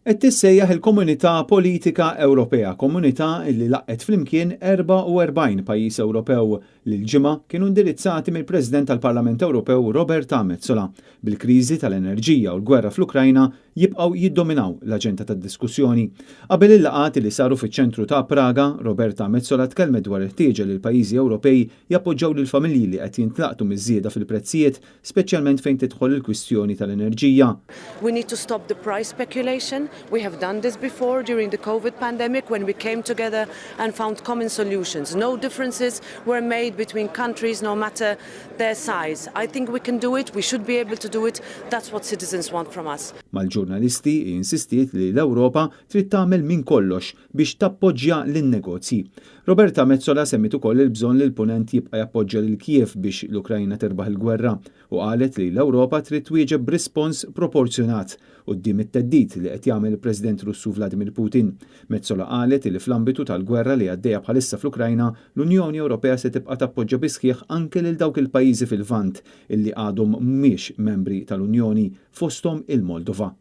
Qed tissejjaħ il-Komunità Politika Ewropea, komunità li laqqgħet flimkien 44 pajjiż Ewropew li l-Ġimgħa kienu indirizzati mill-President tal-Parlament Ewropew Roberta Metsola, bil-kriżi tal-enerġija u l-gwerra fl-Ukrajna jibqgħu jiddominaw l-aġenda tad-diskussjoni. Qabel il-laqgħat li saru fiċ-ċentru ta' Praga, Roberta Metsola tkellmet dwar il-ħtieġa li l-pajjiżi Ewropej jappoġġaw lill-familji li qed jintlaqtu miż-żieda fil-prezzijiet, speċjalment fejn tidħol il-kwistjoni tal-enerġija. We need to stop the price speculation. We have done this before during the COVID pandemic when we came together and found common solutions. No differences were made between countries, no matter their size. I think we can do it. We should be able to do it. That's what citizens want from us. Mal-ġurnalisti insistiet li l-Ewropa trid tagħmel minn kollox biex tappoġġja lin-negozji. Roberta Metsola semmit ukoll il-bżonn li l-Punent jibqa' jappoġġja lil Kiev biex l-Ukrajna terbaħ il-gwerra u qalet li l-Ewropa trid twieġeb b'rispons proporzjonat quddiem it-theddid li qed jagħmel il-President Russu Vladimir Putin. Metsola qalet li fl-ambitu tal-gwerra li għaddejja bħalissa fl-Ukrajna, l-Unjoni Ewropea se tibqa' tappoġġja bis-sħiħ anke lil dawk il-pajjiżi fil-Lvant illi għadhom mhumiex membri tal-Unjoni, fosthom il-Moldova.